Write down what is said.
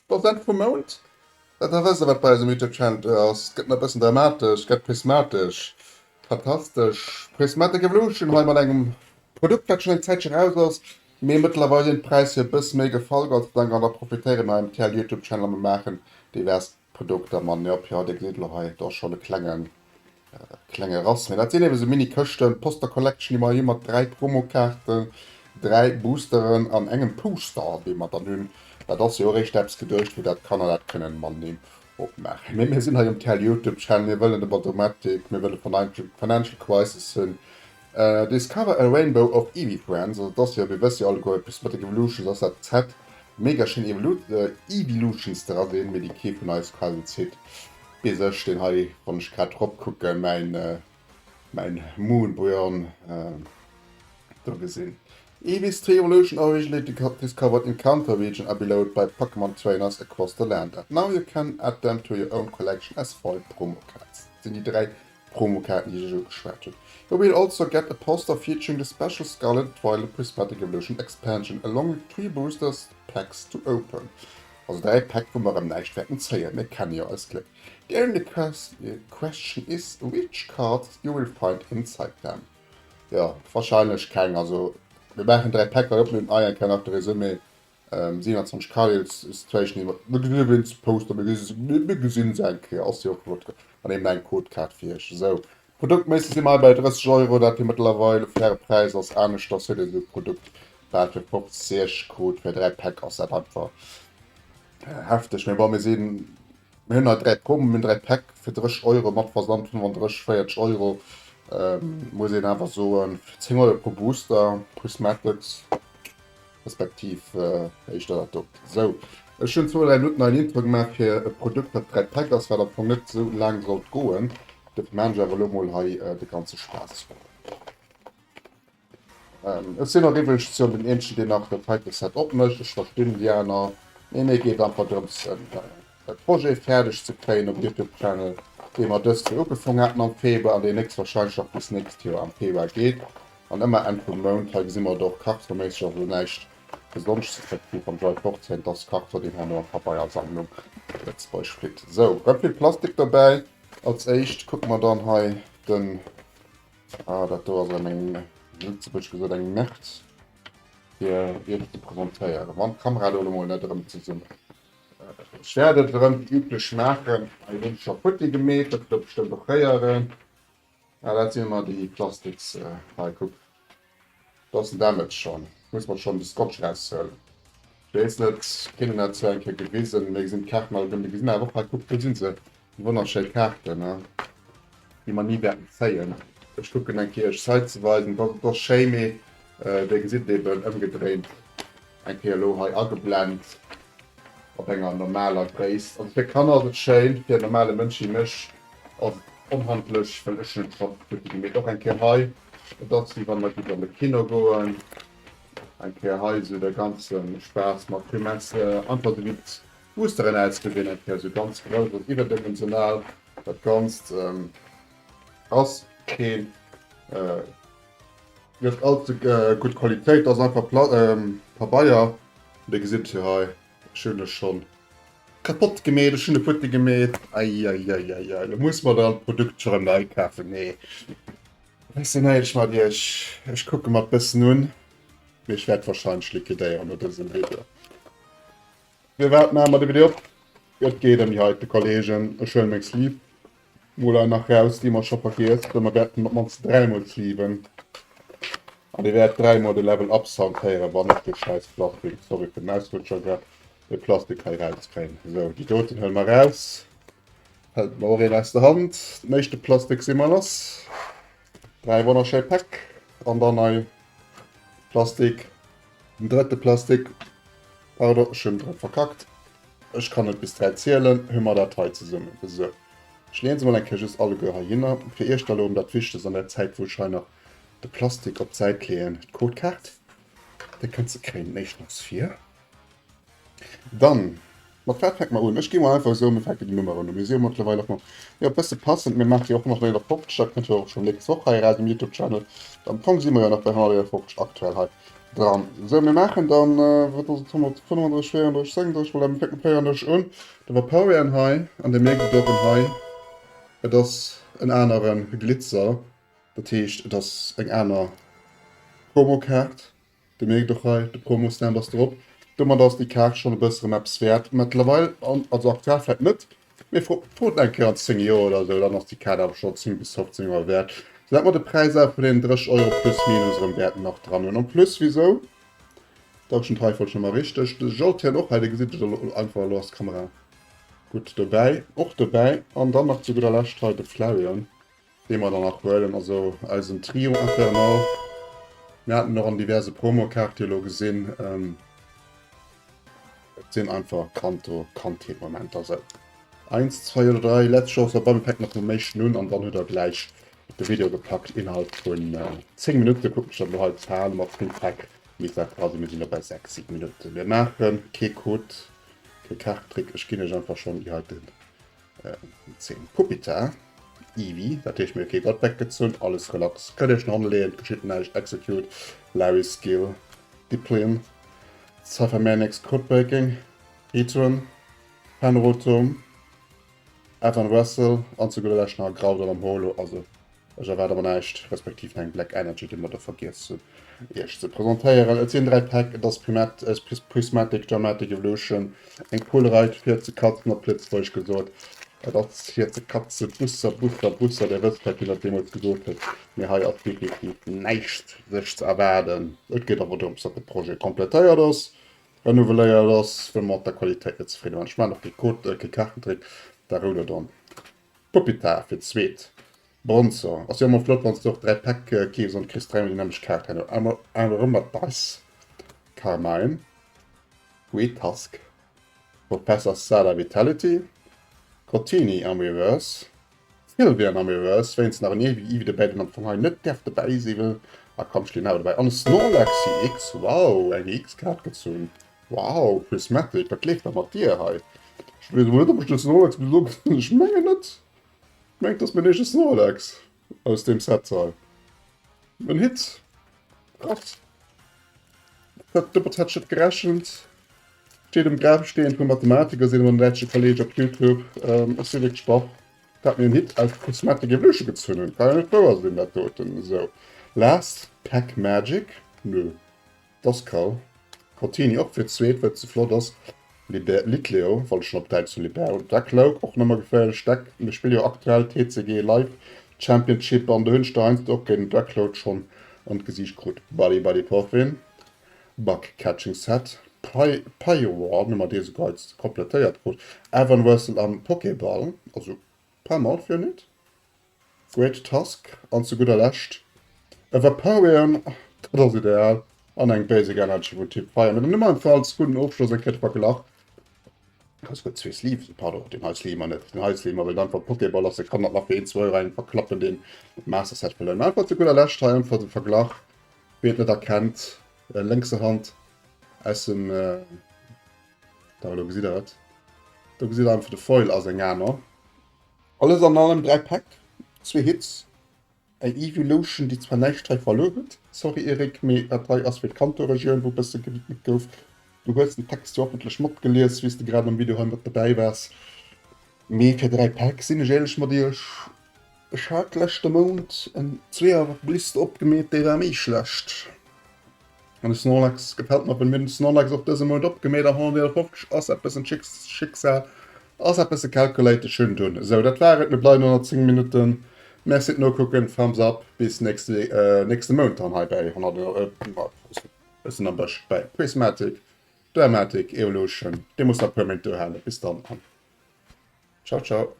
Et ass Enn vum Mount. Dat da wësst der wat bei eisem Youtube Channel ass. Et gëtt nach e bëssen dramatesch, gëtt prismatesch, fantastesch. Prismatic Evolution hei mat engem Produkt wat schonn eng Zäitche raus ass, mee mëttlerweil sinn d'Präisser e bësse méi gefall, Gott sei Dank, an da profitéiere mer am TL Youtube Channel a mer maachen divers Produkter man. Jop, jo, dir gesitt elo hei, do ass schonn e klengen Klenge Rass, mee dat sinn eben esou Mini-Këschten, Poster Collection, déi mer hei hu mat 3 Promokaarten, 3 Boosteren an engem Poster, dee mer dann hunn. Dat ass jo och eréischt eppes geduecht, fir dat d'Kanner dat kënnen mateneen opmaachen. Mee mir sinn hei um TL Youtube Channel, mir wëllen de Badomatic, mir wëlle Financial, Financial Crisis hunn. Discover a Rainbow of Eevee Friends, also dat ass jo, mir wësse jo alleguer, Prismatic Evolutions ass dat Set, mega schéin Eeveelutions dra sinn, mee déi kee vun eis quasi zitt. Bis ech deen hei, wann ech grad drop kucken, mäin mäin Moonbryon do gesinn. Eevee's three evolution originally discovered in Kanto region are beloved by Pokémon trainers across the land and now you can add them to your own collection as foil promo cards. Dat sinn déi 3 Promokaarten déi ech ugeschwat hunn. You will also get a poster featuring the special Scarlet and Violet Prismatic Evolution expansion along with three boosters packs to open. Also 3 Päck wou mer erëm näischt wäerten zéien, mir kenne jo eist Gléck. The only question is which cards you will find inside them. Jo, wahrscheinlech keng. Also mir maachen 3 Päck hei op, mir hunn hei eng Kéier nach de Resumé, 27 Card Illustration iwwer de Poster, mir gesinn se eng Kéier, ass jo och flott an eben eng Codekaart fir iech. Esou, produktméisseg si mer hei bei 30 Euro, dat jo mëttlerweil e faire Präis ass. Aneschters huet ee sou e Produkt bal fir 50 krut, fir 3 Päck ass dat einfach hefteg. Mee bon, mir sinn, mir hunn hei 3 Promo, mir hunn 3 Päck fir 30 Euro mat Versand 35, 40 Euro, muss een awer soen, fir 10 Euro pro Booster, Prismatics. Respektiv éischter dat do. Sou, ech hunn zwou, dräi Minutten hei en Intro gemaach fir e Produkt, wat 3 Päck ass, wat am Fong net sou laang sollt goen. Dofir maachen ech awer elo mol hei de ganze Spaass. Ech sinn och iwwregens jo den eenzegen, deen nach dat heite Set opmécht. Ech verstinn déi aner, mee mir geet einfach drëms, e Projet fäerdeg ze kréien op Youtube Channel, dee mer dëst Joer ugefaangen haten am Februar an deen héchstwahrscheinlech nach bis nächst Joer am Februar geet. An ëmmer Enn vum Mount, hei gesi mer et och, kartonméisseg ass elo näischt besonnesches, respektiv wann d'Leit fort sinn, dass Karton deen herno an d'Pabeiersammlung Lëtzebuerg flitt. Sou, rëm vill Plastik dobäi. Als éischt kucke mer dann hei den, ah dat do ass erëm eng, Lëtzebuergesch gesot, eng Merde, fir iech ze presentéieren, wann d'Kamera do elo mol net erëm zesummen. Ech wäert et erëm wéi üblech maachen. Hei hunn ech scho futti gemeet, dat hutt der bestëmmt och héieren. Ah, dat sinn ëmmer déi Plastiks. Hei, kuck, do ass den Damage schonn. Muss mer schonn de Scotch raushuelen. Ech weess net, keen huet dat zwar eng Kéier gewisen, mee gesinn d'Kaarten alleguer. Mir gesinn awer och hei, kuck, do si se, déi wonnerschéi Kaarten, déi mer ni wäerten zéien. Ech kucken eng Kéier iech hei ze weisen. Dat ass schéi, mee dir gesitt eben ëmgedréint eng Kéier elo hei ageblent op enger normaler Gréisst. Also fir Kanner ass et schéin, fir en normale Mënsch wéi mech ass et onhandlech, well ech hunn et scho futti gemeet. Och eng Kéier hei, et ass wéi wa mer géif an de Kino goen, eng Kéier hei esou de ganze Spaass mat Fumesse, einfach esou wéi d'Boosteren ausgesinn, eng Kéier esou ganz grouss, also iwwerdimensional dat Ganzt ass keen Net all ze gutt Qualitéit, ass einfach Pabeier. Dir gesitt jo hei, ech hunn e schonn kapott gemeet, ech hunn e futti gemeet. Eieieiei, lo muss mer dann d'Produkt scho rëm nei kafen. Nee, ech sinn éierlech mat iech, ech kucke mer et bëssen un, mee ech wäert warscheinlech liquidéieren no dësem Video. Firwat maache mer de Video op? Et geet ëm déi heite Kollegen. Ech huele meng Sleeve mol hei nach raus, déi mer scho vergiess, well mer wäerten op d'mannst dräimol sleeven. An dir wäert dräimol de Level Up Sound héieren, wann ech de schäiss Plastik, sorry fir den Ausrutscher grad, de Plastik hei rauskréien. Sou, déi doten huele mer raus. Fält mer och een aus der Hand. Den éischte Plastik si mer lass. Dräi wonnerschéi Päck. An dann hei Plastik, den drëtte Plastik. Pardon, ech hunn drop verkackt. Ech kann net bis 3 zielen, hu mer dat hei zesummen. Esou, ech leeën se mol eng Kéier just alleguer heihinner. Fir iech da elo ëm dat Wichtegst an der Zäit, wou ech hei nach de Plastik op d'Säit leeën, d'Codekaart, déi kënnt ze kréien. Den éischten ass vir. Dann, mat wat fänke mer un? Ech gi mol einfach esou, mir fänken déi Nummeren un. Mir si jo mëttlerweil och nach, jo, e bësse passend, mir maache jo och 151, dat kënnt jo och schonn nächst Woch hei eraus um Youtube-Channel. Am Fong si mer jo nach bei 151 aktuell hei. Dran. Sou, mir maachen dann, wat ass et, 135, 34, 36, voilà, mir fänken mat 34 un. De Vaporeon hei, an Dir mierkt et och en hei, et ass en anere Glitzer, dat heescht et ass eng aner Promokaart. Dir mierkt och hei, de Promostamp ass drop. Domat ass déi Kaart schonn e bësse rëm eppes wäert mëttlerweil, also aktuell vläicht net, Mee frot eng Kéier an 10 Joer oder esou, dann ass déi Kaart awer schonn 10 bis 15 Joer wäert. Sou dat mer de Präis awer vun deenen 30 Euro plus minus erëm wäerten nach dran hunn. En plus, wisou dauschen hei wollt ech nach mol richteg de Jolteon och hei, dee gesitt ech elo einfach, elo ass d'Kamera gutt dobäi, och dobäi. An dann nach zu gudder Lescht hei de Flareon. Dee mer dann nach huelen, also eisen Trio Infernal. Mir haten och an diverse Promokaarte elo gesinn. Et sinn einfach Kanto Kandheet-Momenter. Sou, eins, zwei oder drei, letzt Chance, bei mir fänkt nach mam éischten un an dann hutt der gläich de Video gepackt innerhalb vun 10 Minutten. Kucken ech dann elo hei d'Zal mat 10 Päck, misst dat dra sinn. Mir sinn elo bei 6, 7 Minutten. Mir maache kee Code, kee Kaartentrick, ech ginn iech einfach schonn déi heiten 10 Puppita, Eevee, dat heescht mir hu kee Godpack gezunn, alles relax, kënnt iech no hanne leeën, et geschitt näischt, Execute, Larry Skill, Dipplin, Cyphermanix, Codebreaking, Heatran, Panrotom, Evan Russell an zu gudder Lescht nach Groudon am Holo, also Ech erwaarde mer näischt, respektiv eng Black Energy, déi mer do vergiess hunn iech ze presentéieren. Et sinn 3 Päck, et ass Prismatic Dramatic Evolution, eng Pull-Reit fir ze katzen, op Lëtzebuergesch gesot. Et ass fir ze katzen, Busser, Busser, Busser, Dir wësst vläicht, wien dat deemools gesot huet, mee hei ass definitiv näischt sech ze erwaarden. Et geet awer drëms, datt de Projet kompletéiert ass, renouveléiert ass, well mer mat der Qualitéit net zefridde waren. Ech maachen och kee Code, kee Kaartentrick, da rout Der dann. Puppita fir d'zweet. Bronzer. Ass jo emmer flott wanns de och 3 Päck keefs an kriss 3 mol déi nämmlecht Kaart herno. Awer erëm mat Dice. Carmine. Guetask. Professor Sada Vitality. Cottini am Reverse. Sylveon am Reverse. Wéinst nach en Eevee dobäi deen am Fong hei net däerf dobäi sinn well. Ah komm ech leeën awer dobäi. An e Snorlax EX. Wow eng EX-Kaart gezunn. Wow Prismatic wat leeft da mat dir hei? Ech weess emol net ob ech de Snorlax bis elo gesinn hunn. Ech mengen net. Ech mengen et ass mäin éischte Snorlax aus deem Set hei. En Hit. Krass. Dat domat hat ech net gerechent. Steet um Grafsteen vum Mathematiker, seet emol en däitsche Kolleeg op Youtube. Ech si wierklech baff, dat mir en Hit aus Prismatic Evolution gezunn hunn. Kann jo net wouer sinn dat doten. Esou, Last Pack Magic? Nö. Doscal, Cottini och fir d'zweet well et ze flott ass, Liber, Litleo, wollt ech schon op däitsch soen, Libero, Duckloke och nëmmer geféierlech Deck, mir spille jo aktuell TCG Live Championship an do hunn ech der heiansdo och géint den Duckloke schon an d'Gesiicht krut, Buddy Buddy Poffin, Bug Catching Set, Py, Pyroar, hu mer dee souguer hei komplettéiert krut, Evan Russell am Pokéball, also pas mal fir en Hit. Great Tusk an zu gudder Lescht e Vaporeon, dat ass ideal, an eng Basic Energy vun Typ Feier. Mee dann hu mer einfach als gudden Ofschloss eng Kéier de Verglach. Hei souguer zwee Sleeves, pardon, deen hei sleeve mer net, deen hei sleeve mer, well et einfach Pokéball ass, dee kann dat nach fir een, zwou Euro engem verklappen, deen Master Set verléieren. Mee einfach zu gudder Lescht hei einfach de Verglach, wien et net erkennt, lénkser Hand aus dem, da elo gesitt der et, do gesitt der einfach de Foil ass eng aner. Alles an allem 3 Päck, zwee Hits, eng Eevolution déi zwar näischt hei verluer huet, sorry Eric, mee dat hei ass fir d'Kanto-Regioun wou bësse gewidmet gouf. Du hues den Text jo hoffentlech matgelies wéi s de grad am Video hei mat dobäi waars. Mee fir 3 Päck, sinn ech éierlech mat iech, ech hat leschte Mount en Zweeër-Blister opgemeet, dee war méi schlecht. An de Snorlax gefällt mer, well mir hunn de Snorlax och dëse Mount opgemeet am 151 ass dat bëssen Schicksal, ass dat bësse calculated. Schön dunn. Esou, dat war et, mir bleiwen ënner 10 Minutten. Merci fir d'Nokucken, Thumbs up, bis nächste nächste Mount dann hei bäi 100, bëssen am Bësch bäi Prismatic Dramatic Evolution. Dir musst nach e puer Méint duerhalen. Bis dann an ciao ciao.